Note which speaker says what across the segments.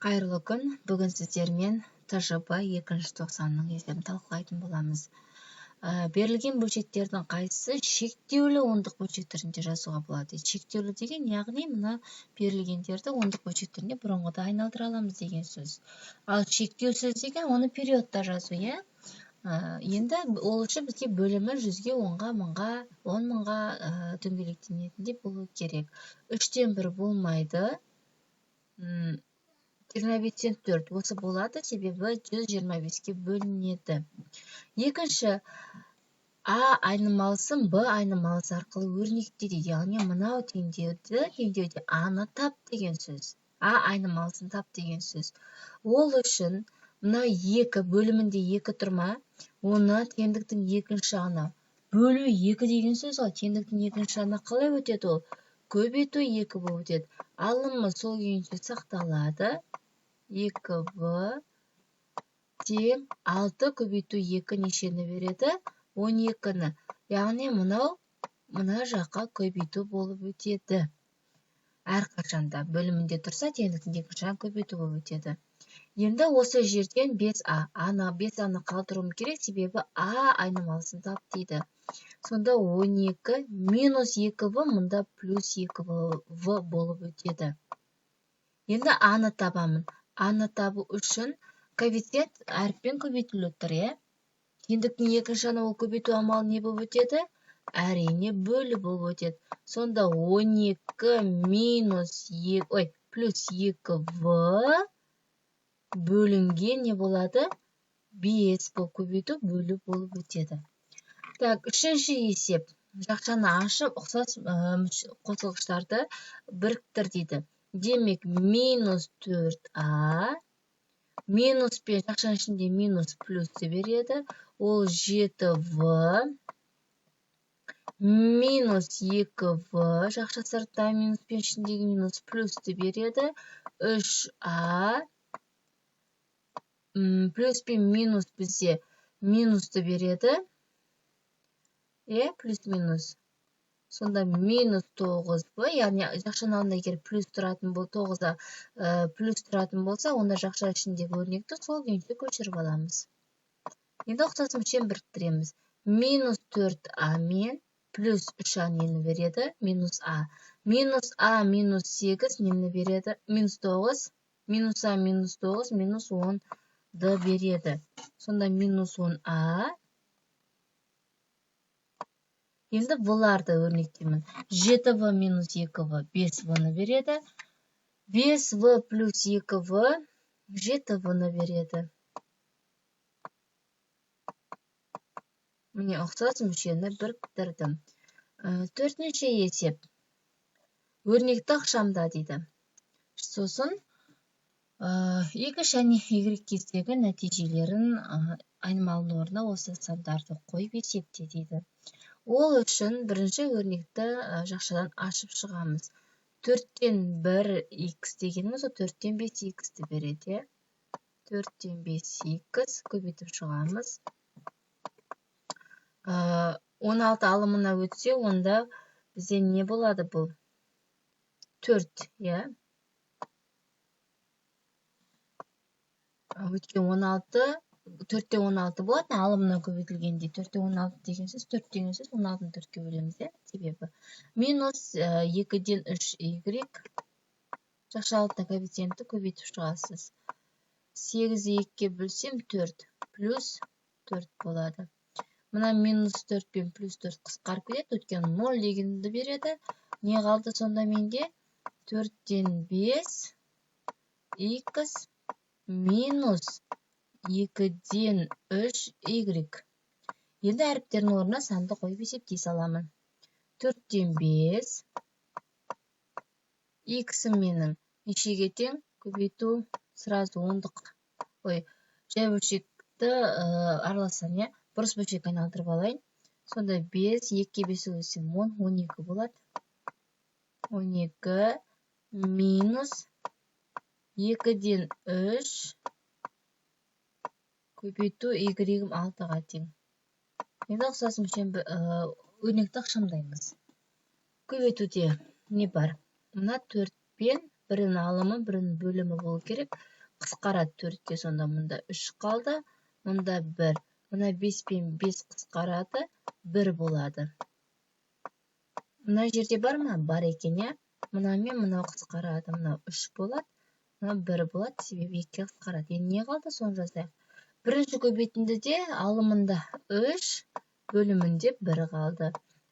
Speaker 1: Қайырлы күн! Бүгін сіздермен ТЖБ екінші тоқсанның есебін талқылайтын боламыз. Берілген бөлшектердің қайсысы шектеулі ондық бөлшек түрінде жазуға болады? Шектеулі деген, яғни мына берілгендерді ондық бөлшек түрінде бұрынғыда айналдыра аламыз деген сөз. Ал шектеусіз деген оны периодта жазу, иә? Енді ол үшін бізге бөлімі 100-ге, 10-ға, 1000-ға, 10 000-ға дөңгелектенетіндей болу керек. 1/3 болмайды. 25,4 осы болады, себебі 125-ке бөлінеді. Екінші, А айнымалысын Б айнымалысы арқылы өрнекте дейді. Яғни мынау теңдеуде А-ны тап деген сөз. А айнымалысын тап деген сөз. Ол үшін мына 2 бөлімінде 2 тұр ма? Оны теңдіктің екінші жағына бөлу 2 деген сөз ғой. Теңдіктің екінші жағына қалай өтеді ол? Көбейту 2 болып өтеді. Алымы сол күйінше сақталады. 2В тең 6 көбейту 2 нешені береді? 12-ні. Яғни мынау мына жаққа көбейту болып өтеді. Әрқашанда бөлімінде тұрса, теңдіктің екінші жағын көбейту болып өтеді. Енді осы жерден 5А, аны 5А-ны қалдыруым керек, себебі А айнымалысын тап дейді. Сонда 12 минус 2В мұнда плюс 2В болып өтеді. Енді А-ны табамын. А-ны табу үшін коэффициент әріппен көбейтіліп тұр, иә? Теңдіктің екінші жағына ол көбейту амалы не болып өтеді? Әрине, бөлу болып өтеді. Сонда 12 минус ой, плюс 2В бөлінген не болады? 5 болып көбейту бөлу болып өтеді. Так, үшінші есеп. Жақшаны ашып, ұқсас қосылғыштарды біріктір дейді. Демек, минус 4А, минус пен жақшаның ішінде минус плюсті береді. Ол 7В минус 2В, жақша сыртта минус пен ішіндегі минус плюсті береді. 3А плюс пен минус бізде минусты береді. Плюс минус. Сонда минус 9В, яғни жақшаның алдында егер плюс тұратын бол, 9-да плюс тұратын болса, онда жақша ішіндегі өрнекті сол күйінше көшіріп аламыз. Енді ұқсас мүшені біріктіреміз. Минус 4А мен плюс 3А нені береді? Минус А. Минус А минус 8 нені береді? Минус 9. Минус А минус 9 минус 10-ды береді. Сонда минус 10А. Енді В-ларды өрнектеймін. 7В минус 2В 5В-ны береді. 5В плюс 2В 7В-ны береді. Міне, ұқсас мүшені біріктірдім. Төртінші есеп. Өрнекті ықшамда дейді. Сосын X және Y кездегі нәтижелерін айнымалының орнына осы сандарды қойып есепте дейді. Ол үшін бірінші өрнекті жақшадан ашып шығамыз. 4-тен 1 х дегеніміз ол 4-тен 5 х-ті береді, иә? 4-тен 5 х көбейтіп шығамыз. 16 алымына өтсе, онда бізде не болады бұл? 4, иә? Өткен 16, 4-те 16 болады, алымына көбейтілгенде 4-те 16 деген сөз, 4 деген сөз, 16-ны 4-ке бөлеміз, иә? Себебі минус 2-ден 3 y жақша алдына коэффициентті көбейтіп шығасыз. 8-ді 2-ге бөлсем 4 плюс 4 болады. Мына минус 4 пен плюс 4 қысқарып кетеді, өйткені 0 дегенді береді. Не қалды сонда менде? 4-тен 5 х минус 2-ден 3 y. Енді әріптердің орнына санды қойып есептей саламын. 4-тен 5 х-ім менің нешеге тең? Көбейту сразу ондық, ой, жай бөлшекті араласам, иә, бұрыс бөлшек айналдырып алайын. Сонда 5, 2-ге 5 көбейтсем 10, 12 болады. 12 минус 2-ден 3 көбейту y-ім 6-ға тең. Енді ұқсас мүшені өрнекті ықшамдаймыз. Көбейтуде не бар? Мына 4 пен Бірінің алымы, бірінің бөлімі болу керек. Қысқарады 4-ке, сонда мұнда 3 қалды, мұнда 1. Мына 5 пен 5 қысқарады, 1 болады. Мына жерде бар ма? Бар екен, иә? Мына мен мынау қысқарады, мынау 3 болады, мынау 1 болады, себебі 2-ге қысқарады. Енді не қалды, соны жазайық. Бірінші көбейтіндіде алымында 3, бөлімінде 1 қалды.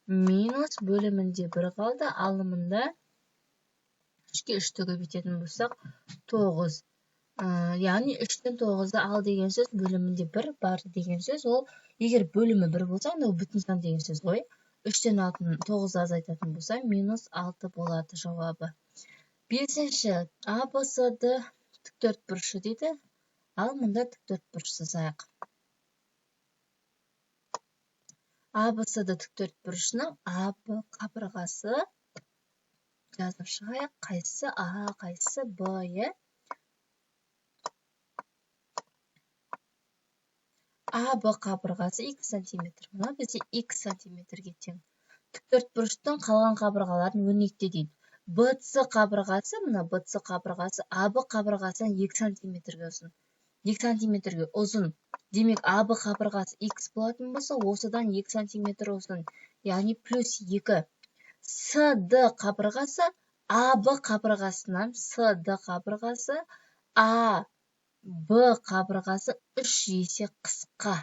Speaker 1: Минус бөлімінде 1 қалды, алымында 3-ке 3-ті көбейтетін болсақ 9. Яғни 3-тен 9-ды ал деген сөз, бөлімінде 1 бар деген сөз. Ол егер бөлімі 1 болса, онда ол бүтін сан деген сөз ғой. 3-тен 9-ды азайтатын болса, минус 6 болады жауабы. Бесінші, А, Б, С, Д тік төртбұрышы дейді. Ал мұнда тік төртбұрыш сызайық. А, Б, С, Д тік төртбұрышының А, Б қабырғасы жазып шығайық. Қайсысы А, қайсысы Б, е? А, Б қабырғасы х сантиметр. Мына бізде х сантиметрге тең. Тік төртбұрыштың қалған қабырғаларын өрнекте дейді. Б, С қабырғасы, мына Б, С қабырғасы А, Б қабырғасынан 2 сантиметрге ұзын. 2 сантиметрге ұзын. Демек, А, Б қабырғасы х болатын болса, осыдан 2 сантиметр ұзын. Яғни плюс 2. С, Д қабырғасы А, Б қабырғасынан, С, Д қабырғасы А, Б қабырғасы 3 есе қысқа.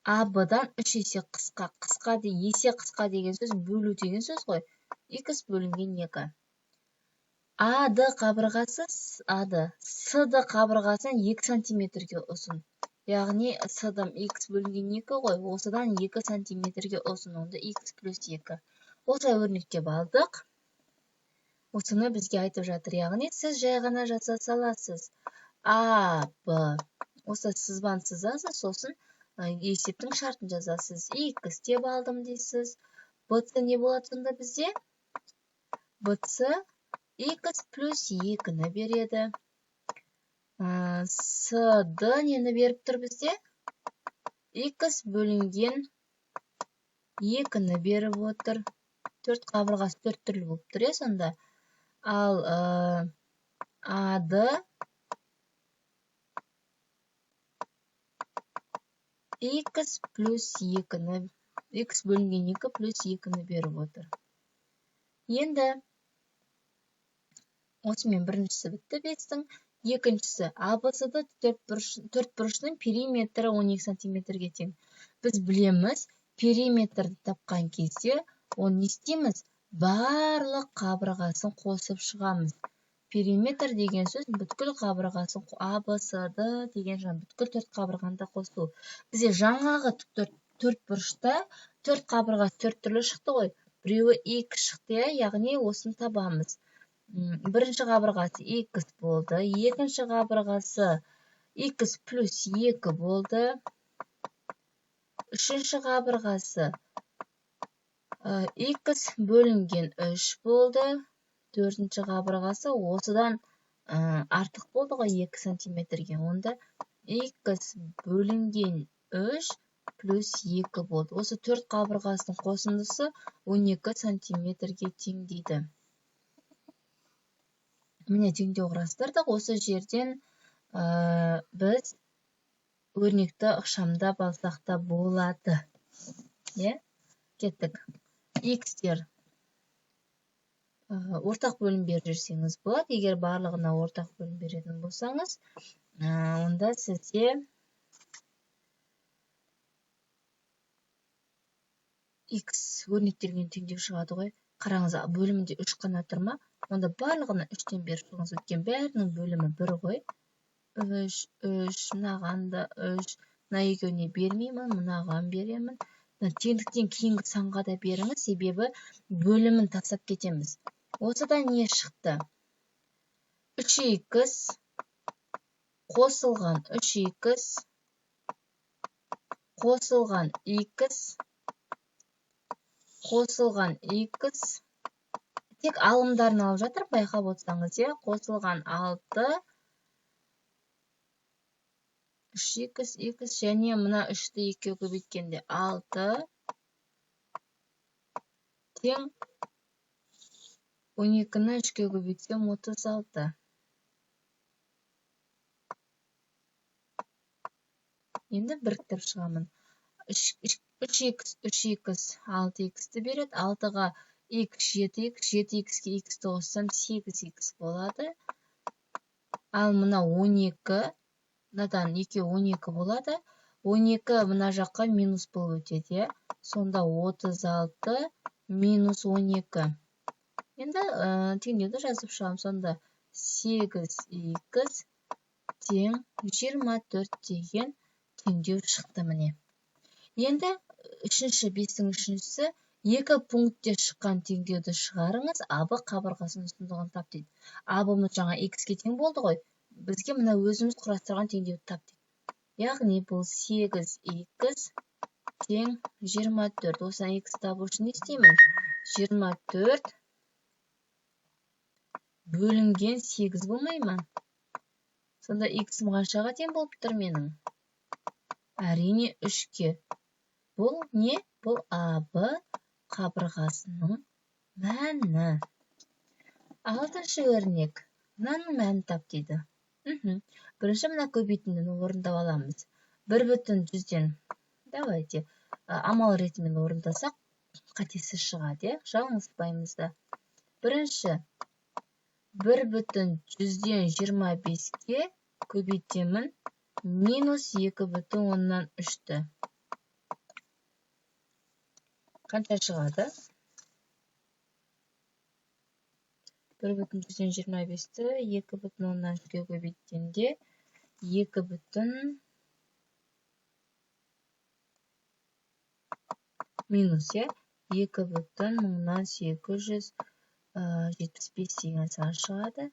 Speaker 1: А, Б-дан 3 есе қысқа. Қысқа есе қысқа деген сөз бөлу деген сөз ғой. Х бөлінген 2. А, Д қабырғасы, А, Д, С, Д қабырғасынан 2 сантиметрге ұзын. Яғни С, Д х бөлінген 2 ғой, осыдан 2 сантиметрге ұзын, онда х плюс 2. Осылай өрнектеп алдық. Осыны бізге айтып жатыр. Яғни сіз жай ғана жаза саласыз. А, Б. Осы сызбаны сызасыз, сосын есептің шартын жазасыз. Х деп алдым дейсіз. Б, С не болады сонда бізде? Б, С х плюс 2-ні береді. С, Д нені беріп тұр бізде? Х бөлінген 2-ні беріп отыр. Төрт қабырғасы төрт түрлі болып тұр, е, сонда. Ал А, Д х плюс 2-ні, х бөлінген 2 плюс 2-ні беріп отыр. Енді осымен біріншісі бітті бестің. Екіншісі А, Б, С, Д төртбұрышының периметрі 12 сантиметрге тең. Біз білеміз, периметрді тапқан кезде оны не істейміз? Барлық қабырғасын қосып шығамыз. Периметр деген сөз бүткіл қабырғасын А, Б, С, Д деген жаңа бүткіл төрт қабырғаны да қосу. Бізде жаңағы төрт бұрышта төрт қабырғасы төрт түрлі шықты ғой. Біреуі х шықты, иә, яғни осыны табамыз. Бірінші қабырғасы х болды, екінші қабырғасы х плюс 2 болды, үшінші қабырғасы х бөлінген 3 болды, төртінші қабырғасы осыдан артық болды ғой 2 сантиметрге, онда х бөлінген 3 плюс 2 болды. Осы төрт қабырғасының қосындысы 12 сантиметрге тең дейді. Міне теңдеу құрастырдық. Осы жерден біз өрнекті ықшамдап алсақ та болады. Иә, кеттік. Х-тер ортақ бөлім беріп жүрсеңіз болады. Егер барлығына ортақ бөлім беретін болсаңыз, онда сізде х өрнектелген теңдеу шығады ғой. Қараңыз, бөлімінде 3 қана тұр ма? Онда барлығына 3-тен беріп шығыңыз. Өйткені бәрінің бөлімі 1 ғой. 3, 3, мынаған да 3, мына екеуіне бермеймін, мынаған беремін. Теңдіктен кейінгі санға да беріңіз, себебі бөлімін тастап кетеміз. Осыдан не шықты? 3х қосылған 3х қосылған х қосылған х, тек алымдарын алып жатыр, байқап отырсаңыз, иә, қосылған 6 3х х және мына 3-ті 2-ге көбейткенде 6 тең 12-ні 3-ке көбейтсем 36. Енді біріктіріп шығамын. 3х, 3х, 6х-ті береді. 6-ға х, 7х, 7х-ке х-ті қоссам 8х болады. Ал мына 12, мынадан 2 12 болады. 12 мына жаққа минус болып өтеді. Сонда 36 минус 12. Енді теңдеуді жазып шығамын. Сонда 8х тең 24 деген теңдеу шықты міне. Енді үшінші, 5-тің үшіншісі, 2 пунктте шыққан теңдеуді шығарыңыз, АБ қабырғасының ұзындығын тап дейді. АБ-мыз жаңа х-ке тең болды ғой. Бізге мына өзіміз құрастырған теңдеуді тап дейді. Яғни бұл 8х тең 24. Осыдан х табу үшін не істеймін? 24 бөлінген 8 болмай ма? Сонда х-ім қаншаға тең болып тұр менің? Әрине 3-ке. Бұл не? Бұл АБ қабырғасының мәні. Алтыншы өрнек. Мынаның мәнін тап дейді. Бірінші мына көбейтіндіні орындап аламыз. 1,1-ден. Давайте амал ретімен орындасақ, қатесіз шығады, жаңылыспаймыз да. Бірінші 1,25-ке көбейтемін минус 2,3-ті. Қанша шығады? 1,25-ті 2,3-ке көбейткенде 2, минус, 2,1875 деген сан шығады.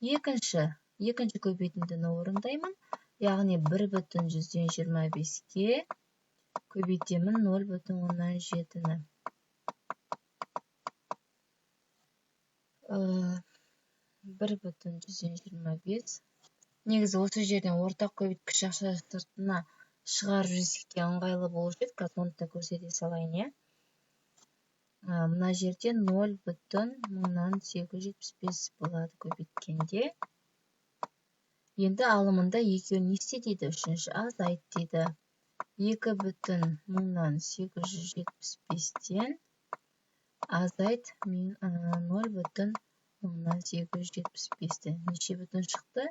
Speaker 1: Екінші көбейтіндіні орындаймын. Яғни 1,25-ке көбейтемін 0,7-ні. 1,25. Негізі осы жерден ортақ көбейткіш жақша сыртына шығарып жіберсек те ыңғайлы болушы еді. Қазір оны да көрсете салайын, иә. Мына жерде 0,1875 болады көбейткенде. Енді алымында екеуін не істе дейді? Үшінші азайт дейді. 2,1875-тен азайт 0,1875-ті. Неше бүтін шықты?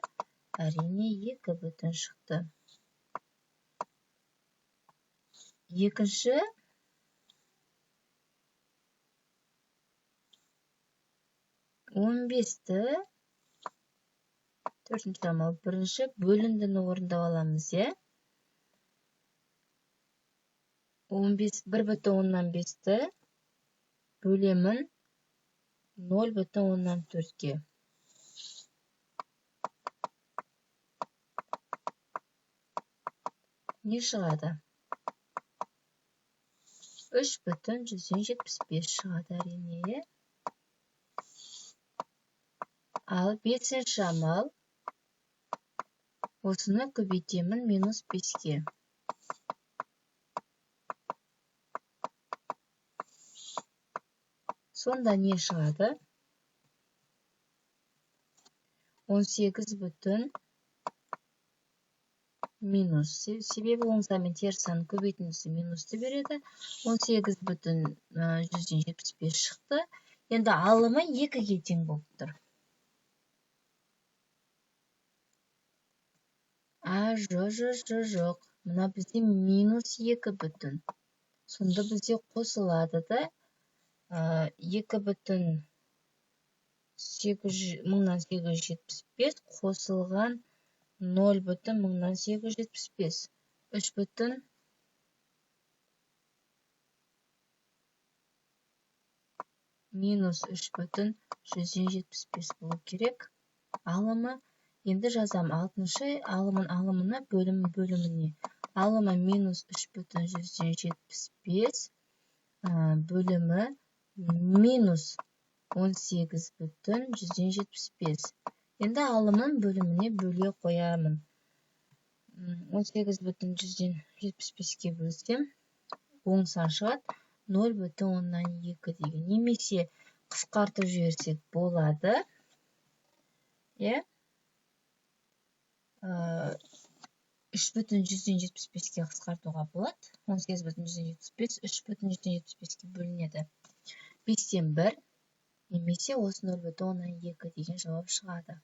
Speaker 1: Әрине 2 бүтін шықты. Екінші 15-ті төртінші амал. Бірінші бөліндіні орындап аламыз, иә. 1,5-ті бөлемін 0,4-ке. Не шығады? 3,175 шығады әрине, иә. Ал бесінші амал. Осыны көбейтемін минус 5-ке. Сонда не шығады? 18 бүтін минус. Себебі оң сан мен теріс санның көбейтіндісі минусты береді. 18,175 шықты. Енді алымы 2-ге тең болып тұр. Жоқ. Мына бізде минус 2 бүтін. Сонда бізде қосылады да, 2,1875 қосылған 0,1875. 3 бүтін минус 3,175 болу керек. Алымы енді жазам. Алтыншы алымын алымына бөлімі бөліміне. Алымы минус 3,175 бөлімі минус 18,175. Енді алымын бөліміне бөле қоямын. 18,175-ке бөлсем, оң сан шығады. 0,2 деген. Немесе Қысқартып жіберсек болады, иә, 3,75-ке қысқартуға болады. 18,75 3,75-ке бөлінеді, 1/5 немесе осы 0,2 деген жауап шығады.